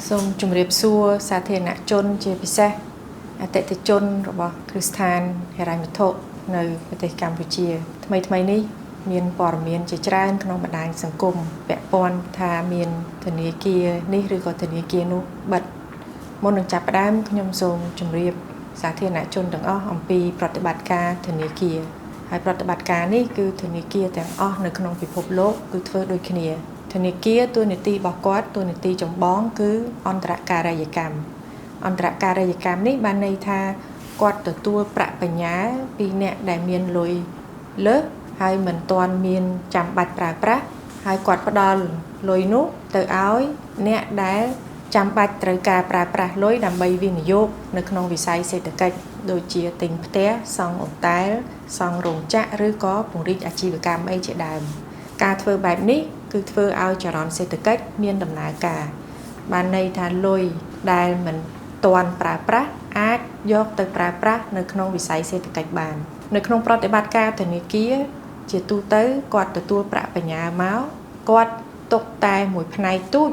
សូមជម្រាបសួរសាធារណជនជាពិសេសអតិថិជនរបស់គ្រឹះស្ថានហិរញ្ញវត្ថុនៅប្រទេសកម្ពុជា ថ្មីថ្មីនេះមានព័ត៌មានជាច្រើនក្នុងបណ្ដាញសង្គមពាក់ព័ន្ធថាមានធនាគារនេះឬក៏ធនាគារនោះបិទមុននឹងចាប់ផ្ដើមខ្ញុំសូមជម្រាបសាធារណជនទាំងអស់អំពីប្រតិបត្តិការធនាគារហើយប្រតិបត្តិការនេះគឺធនាគារទាំងអស់នៅក្នុងពិភពលោកគឺធ្វើដូចគ្នាធនាគារតួនាទីរបស់គាត់តួនាទីចម្បងគឺអន្តរការីយកម្មអន្តរការីយកម្មនេះបានន័យថាគាត់ទទួលប្រាក់បញ្ញើពីអ្នកដែលមានលុយលើសហើយមិនទាន់មានចាំបាច់ប្រើប្រាស់ហើយគាត់ផ្ដល់លុយនោះទៅឲ្យអ្នកដែលចាំបាច់ត្រូវការប្រើប្រាស់លុយដើម្បីវិនិយោគនៅក្នុងវិស័យសេដ្ឋកិច្ចដូចជាទិញផ្ទះសង់អូតែលសង់រោងចក្រឬក៏ពង្រីកអាជីវកម្មអីជាដើមការធ្វើបែបនេះគឺធ្វើឲ្យចរន្តសេដ្ឋកិច្ចមានដំណើរការបានន័យថាលុយដែលមិនទាន់ប្រើប្រាស់អាចយកទៅប្រើប្រាស់នៅក្នុងវិស័យសេដ្ឋកិច្ចបាននៅក្នុងប្រតិបត្តិការធនាគារជាទូទៅគាត់ទទួលប្រាក់បញ្ញើមកគាត់ទុកតែមួយផ្នែកទូច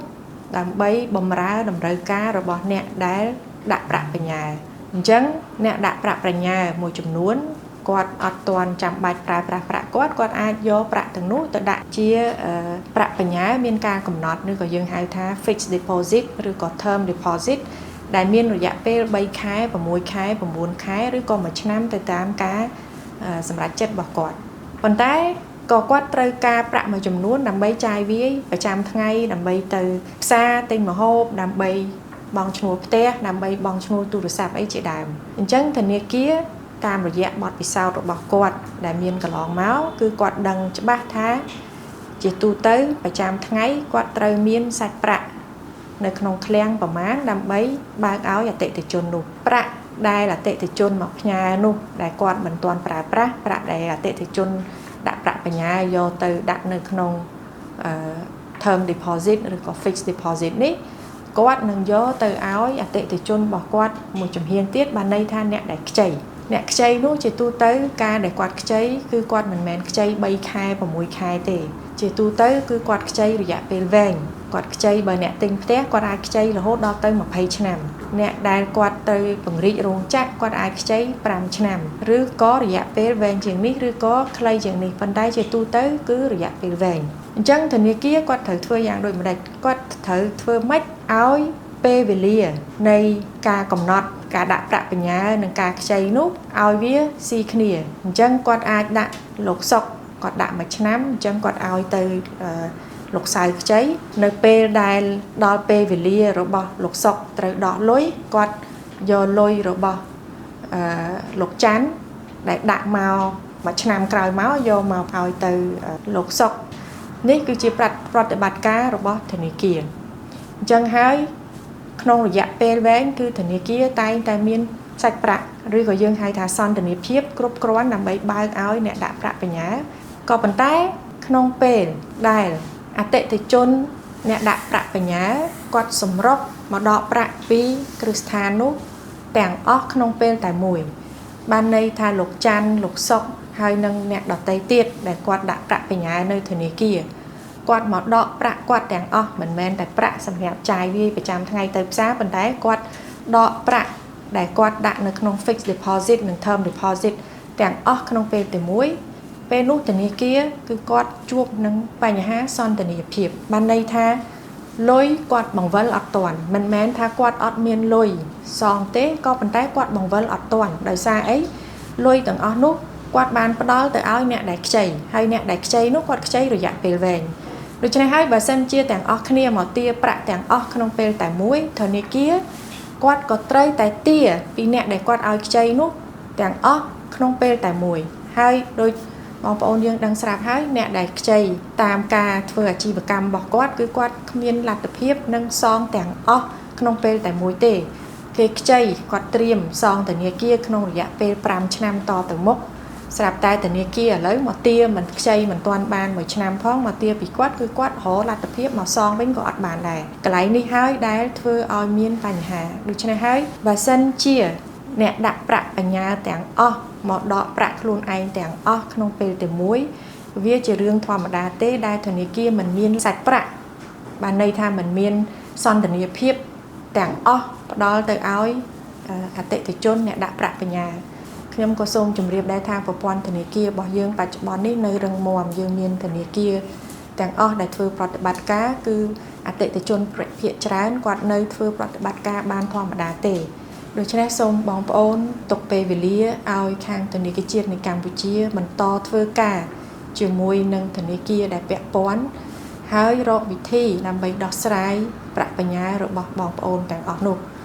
ដើម្បីបម្រើតម្រូវការរបស់អ្នកដែលដាក់ប្រាក់បញ្ញើអញ្ចឹងអ្នកដាក់ប្រាក់បញ្ញើមួយចំនួនគាត់អត់ទាន់ចាំបាច់ប្រើប្រាស់ប្រាក់គាត់គាត់អាចយកប្រាក់ទាំងនោះទៅដាក់ជាប្រាក់បញ្ញើមានការកំណត់ឬក៏យើងហៅថា fixed deposit ឬក៏ term deposit ដែលមានរយៈពេល3ខែ6ខែ9ខែឬក៏1ឆ្នាំទៅតាមការសម្រេចចិត្តរបស់គាត់ប៉ុន្តែក៏គាត់ត្រូវការប្រាក់មួយចំនួនដើម្បីចាយវាយប្រចាំថ្ងៃដើម្បីទៅផ្សារទិញម្ហូបដើម្បីបង់ឈ្នួលផ្ទះដើម្បីបង់ឈ្នួលទូរស័ព្ទអីជាដើមអញ្ចឹងធនាគារតាមរយៈបទពិសោធន៍របស់គាត់ដែលមានកន្លងមកគឺគាត់ដឹងច្បាស់ថាជាទូទៅប្រចាំថ្ងៃគាត់ត្រូវមានសាច់ប្រាក់នៅក្នុងឃ្លាំងប្រមាណដើម្បីបើកឲ្យអតិថិជននោះប្រាក់ដែលអតិថិជនមកផ្ញើនោះដែលគាត់មិនទាន់ប្រើប្រាស់ប្រាក់ដែលអតិថិជនដាក់ប្រាក់បញ្ញើយកទៅដាក់នៅក្នុង term deposit ឬក៏ fixed deposit នេះគាត់នឹងយកទៅឲ្យអតិថិជនរបស់គាត់មួយជំហានទៀតបានន័យថាអ្នកដែលខ្ចីអ្នកខ្ចីនោះជាទូទៅការដែលគាត់ខ្ចីគឺគាត់មិនមែនខ្ចី3ខែ6ខែទេជាទូទៅគឺគាត់ខ្ចីរយៈពេលវែងគាត់ខ្ចីបើអ្នកទិញផ្ទះគាត់អាចខ្ចីរហូតដល់ទៅ20ឆ្នាំអ្នកដែលគាត់ទៅពង្រីករោងចក្រគាត់អាចខ្ចី5ឆ្នាំឬក៏រយៈពេលវែងជាងនេះឬក៏ខ្លីជាងនេះប៉ុន្តែជាទូទៅគឺរយៈពេលវែងអញ្ចឹងធនាគារគាត់ត្រូវធ្វើយ៉ាងដូចម្ដេចគាត់ត្រូវធ្វើម៉េចឲ្យពេលវេលានៃការកំណត់ការដាក់ប្រាក់បញ្ញើនិងការខ្ចីនោះឲ្យវាស៊ីគ្នាអញ្ចឹងគាត់អាចដាក់លោកសុកគាត់ដាក់មួយឆ្នាំអញ្ចឹងគាត់ឲ្យទៅលោកសៅខ្ចីនៅពេលដែលដល់ពេលវេលារបស់លោកសុកត្រូវដោះលុយគាត់យកលុយរបស់លោកច័ន្ទដែលដាក់មកមួយឆ្នាំក្រោយមកយកមកឲ្យទៅលោកសុកនេះគឺជាប្រតិបត្តិការរបស់ធនាគារអញ្ចឹងហើយក្នុងរយៈពេលវែងគឺធនាគារតែងតែមានសាច់ប្រាក់ឬក៏យើងហៅថាសន្តិភាពគ្រប់គ្រាន់ដើម្បីបើកឲ្យអ្នកដាក់ប្រាក់បញ្ញើក៏ប៉ុន្តែក្នុងពេលដែលអតិថិជនអ្នកដាក់ប្រាក់បញ្ញើគាត់សម្រុកមកដកប្រាក់ពីគ្រឹះស្ថាននោះទាំងអស់ក្នុងពេលតែមួយបានន័យថាលោកច័ន្ទលោកសុកហើយនិងអ្នកដទៃទៀតដែលគាត់ដាក់ប្រាក់បញ្ញើនៅធនាគារគាត់មកដកប្រាក់គាត់ទាំងអស់មិនមែនតែប្រាក់សម្រាប់ចាយវាយប្រចាំថ្ងៃទៅផ្សារប៉ុន្តែគាត់ដកប្រាក់ដែលគាត់ដាក់នៅក្នុង fixed deposit និង term deposit ទាំងអស់ក្នុងពេលតែមួយពេលនោះធនាគារគឺគាត់ជួបនឹងបញ្ហាសន្តិភាពបានន័យថាលុយគាត់បង្វិលអត់ទាន់មិនមែនថាគាត់អត់មានលុយសងទេក៏ប៉ុន្តែគាត់បង្វិលអត់ទាន់ដោយសារអីលុយទាំងអស់នោះគាត់បានផ្ដល់ទៅឲ្យអ្នកដែលខ្ចីហើយអ្នកដែលខ្ចីនោះគាត់ខ្ចីរយៈពេលវែងដូច្នេះហើយបើសិនជាទាំងអស់គ្នាមកទារប្រាក់ទាំងអស់ក្នុងពេលតែមួយធនាគារគាត់ក៏ត្រូវតែទារពីអ្នកដែលគាត់ឲ្យខ្ចីនោះទាំងអស់ក្នុងពេលតែមួយហើយដូចបងប្អូនយើងដឹងស្រាប់ហើយអ្នកដែលខ្ចីតាមការធ្វើអាជីវកម្មរបស់គាត់គឺគាត់គ្មានលទ្ធភាពនឹងសងទាំងអស់ក្នុងពេលតែមួយទេគេខ្ចីគាត់ត្រៀមសងធនាគារក្នុងរយៈពេល5ឆ្នាំតទៅមុខស្រាប់តែធនាគារឥឡូវមកទាមិនខ្ចីមិនទាន់បានមួយឆ្នាំផងមកទាពីគាត់គឺគាត់រកលទ្ធភាពមកសងវិញក៏អត់បានដែរកន្លែងនេះហើយដែលធ្វើឲ្យមានបញ្ហាដូច្នេះហើយបើសិនជាអ្នកដាក់ប្រាក់បញ្ញើទាំងអស់មកដកប្រាក់ខ្លួនឯងទាំងអស់ក្នុងពេលតែមួយវាជារឿងធម្មតាទេដែលធនាគារមិនមានសាច់ប្រាក់បានន័យថាមិនមានសន្តិភាព ទាំងអស់ផ្ដល់ទៅឲ្យអតិថិជនអ្នកដាក់ប្រាក់បញ្ញើ។ ខ្ញុំក៏សូមជម្រាបដែរថា ប្រព័ន្ធធនាគាររបស់យើងបច្ចុប្បន្ននេះនៅរឹងមាំ យើងមានធនាគារទាំងអស់ដែលធ្វើប្រតិបត្តិការ គឺអតិថិជនភាគច្រើនគាត់នៅធ្វើប្រតិបត្តិការបានធម្មតាទេ។ ដូច្នេះសូមបងប្អូនទុកពេលវេលាឲ្យខាងធនាគារជាតិនៃកម្ពុជាបន្តធ្វើការជាមួយនឹងធនាគារដែលពាក់ព័ន្ធ ហើយរកវិធីដើម្បីដោះស្រាយប្រាក់បញ្ញើរបស់បងប្អូនទាំងអស់នោះ។